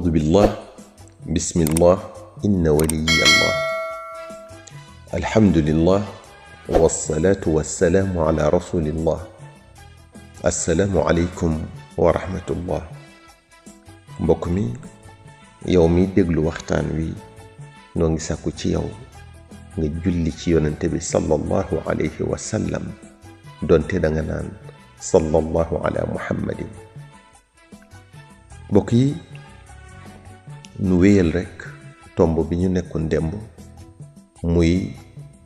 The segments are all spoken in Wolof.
أعوذ بالله بسم الله إن ولي الله الحمد لله والصلاة والسلام على رسول الله السلام عليكم ورحمة الله mbokk mi yow mi déglu waxtaan wi noo ngi sàkku ci yow nga julli ci yonente bi sallallahu alayhi wa sallam donte da nga naan sallallahu ala muhammadin mbokk yi nu wéyal rekk tomb bi ñu nekkoon démb muy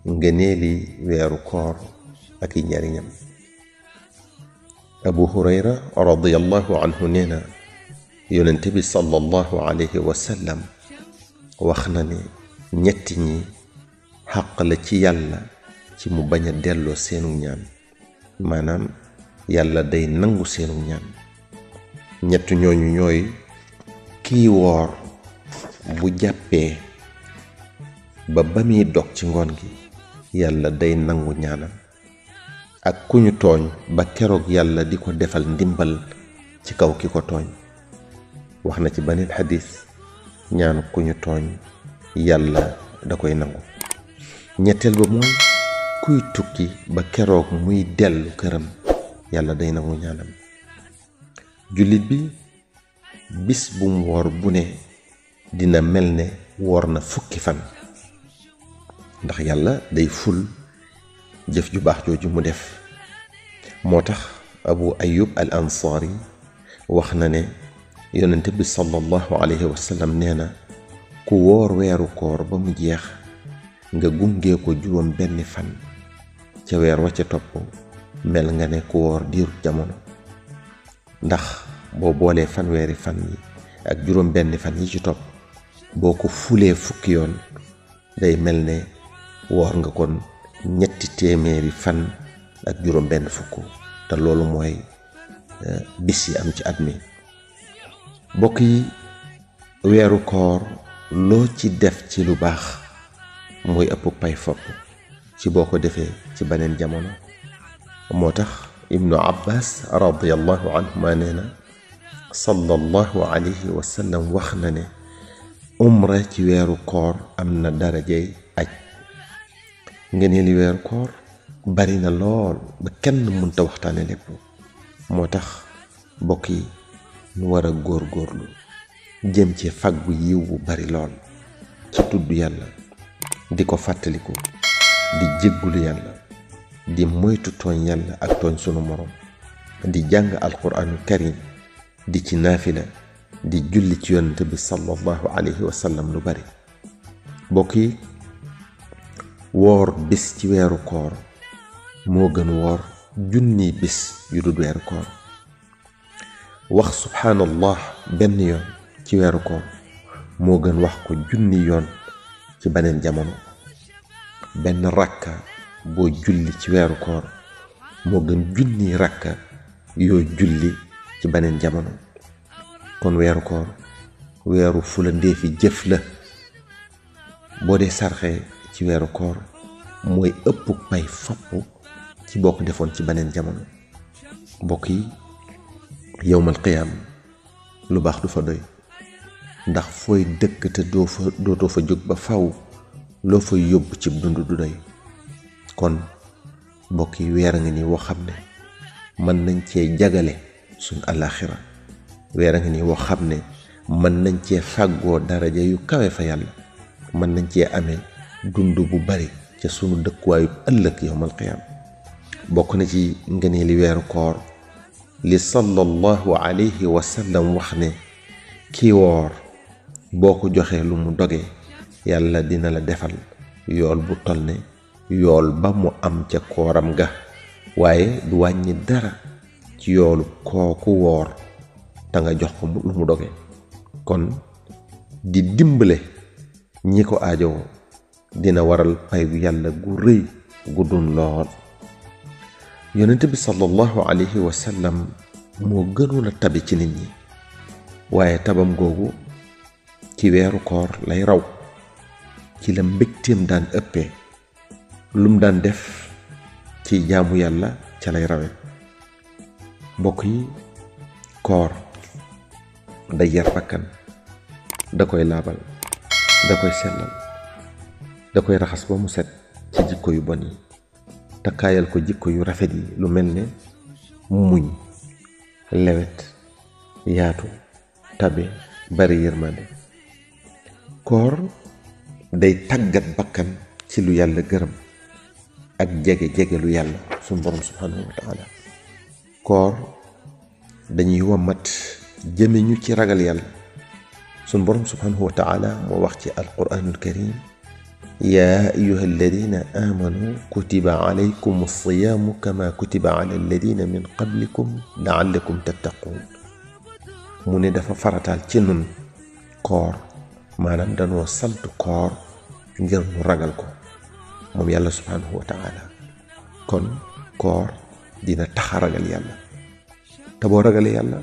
ngëneeli weeru koor ak i njariñam abu hurayra radiyallahu anhu nee na yonente bi sallallahu alayhi wa sallam wax na ne ñetti ñi xàq la ci yàlla ci mu bañ a delloo seenu ñaan maanaam yàlla day nangu seenu ñaan ñett ñooñu ñooy kii woor bu jàppee ba muy dog ci ngoon gi yàlla day nangu ñaanam ak ku ñu tooñ ba keroog yàlla di ko defal ndimbal ci kaw ki ko tooñ wax na ci beneen xadis ñaan ku ñu tooñ yàlla da koy nangu ñetteel ba mooy kuy tukki ba keroog muy dellu këram yàlla day nangu ñaanam jullit bi bis bu mu woor bu ne dina mel ne woor na fukki fan ndax yàlla day ful jëf ju baax jooju mu def moo tax abu ayub al ansaari wax na ne yonente bi sallallahu alayhi wa sallam nee na ku woor weeru koor ba mu jeex nga gungee ko juróom benn fan ca weer wa ca topp mel nga ne ku woor diiru jamono ndax boo boolee fanweeri fan yi ak juróom benn fan yi ci topp boo ko fulee fukki yoon day mel ne woor nga kon ñetti téeméeri fan ak juróom benn fukk te loolu mooy bis yi am ci at mi mbokk yi weeru koor loo ci def ci lu baax mooy ëpp pay fopp ci boo ko defee ci beneen jamono moo tax ibnu abbas radiyallahu anhuma nee na sallallahu alayhi wa sallam wax na ne umra ci weeru koor am na darajey aj ngeneeli weeru koor bari na lool ba kenn mënta waxtaane lépp moo tax mbokk yi ñu war a góorgóorlu jëm ci faggu yiw bu bari lool ci tudd yàlla di ko fàttaliku di jéggulu yàlla di moytu tooñ yàlla ak tooñ sunu moroom di jàng alquraanu karim di ci naafila di julli ci yonent bi sallallahu alayhi wa sallam lu bari mbokk yi woor bis ci weeru koor moo gën woor junni bis yu dul weeru koor wax subhaanallah benn yoon ci weeru koor moo gën wax ko junni yoon ci beneen jamono benn rakka boo julli ci weeru koor moo gën junni rakka yoo julli ci beneen jamono kon weeru koor weeru fula ndeefi jëf la boo dee sarxee ci weeru koor mooy ëpp pay fopp ci boo ko defoon ci beneen jamono mbokk yi yowmal qiyaam lu baax du fa doy ndax fooy dëkk te dootoo fa jóg ba faw loo fa yóbbu ci dund du doy kon mbokk yi weer a ngi nii woo xam ne mën nañ cee jagale suñ àllaaxira weer a ngi nii woo xam ne mën nañ cee fàggoo daraja yu kawe fa yàlla mën nañ cee amee dund bu bari ca sunu dëkkuwaayu ëllëg yowmal qiyaam bokk na ci ngëneeli weeru koor li sallallahu alayhi wa sallam wax ne kii woor boo ko joxee lu mu doge yàlla dina la defal yool bu toll ne yool ba mu am ca kooram ga waaye du wàññi dara ci yoolu kooku woor te nga jox ko lu mu doge kon di dimbale ñi ko aajowoo dina waral pay gu yàlla gu rëy gu dun lool yonent bi sallallahu alayhi wa sallam moo gënoon a tabi ci nit ñi waaye tabam googu ci weeru koor lay raw ci la mbégteem daan ëppee lum daan def ci jaamu yàlla ca lay rawe mbokk yi koor day yar bakkan da koy laabal da koy sellal da koy raxas ba mu set ci jikko yu bon yi takkaayal ko jikko yu rafet yi lu mel ne muñ lewet yaatu tabe bari yërmande. koor day tàggat bakkan ci lu yàlla gërëm ak jege lu yàlla suñu borom subhanahu wa taala. koor dañuy wamat jëme ñu ci ragal yàlla. suñu borom subhanahu wa taala moo wax ci alquranul karim yaa ayyuha alladina amanu kutiba alaykum alsiyaamu kama kutiba ala alladina min qablikum laallakum tattaquun. mu ne dafa farataal ci nun koor, maanaam danoo sant koor ngir nu ragal ko moom yàlla subhanahu wa taala. kon koor dina taxa ragal yàlla, te boo ragalee yàlla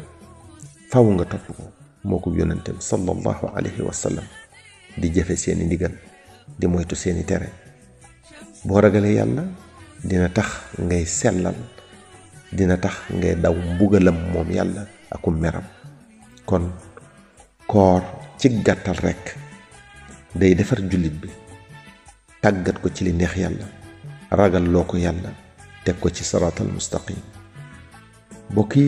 faw nga topp ko moo ko yónnenteem sallallahu alayhi wa sallam di jëfe seeni ndigal di moytu seeni tere. boo ragalee yàlla dina tax ngay sellal, dina tax ngay daw mbugalam moom yàlla akum meram. kon koor ci gàttal rekk day defar jullit bi, tàggat ko ci li neex yàlla, ragal loo ko yàlla, teg ko ci siraatal mustaqim. bokk yi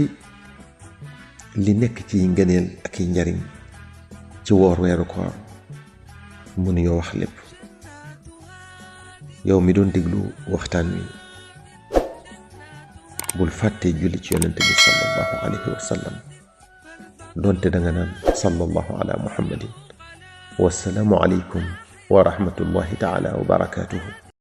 li nekk ci ngëneel ak i njariñ ci woor weeru koor mënuñoo wax lépp. yow mi doon déglu waxtaan wi bul fàtte julli ci yonent bi sallallahu alayhi wa sallam, doonte da nga naan sallallahu ala muhammadin. wassalaamu alaykum wa rahmatullahi taala wa barakatuhu.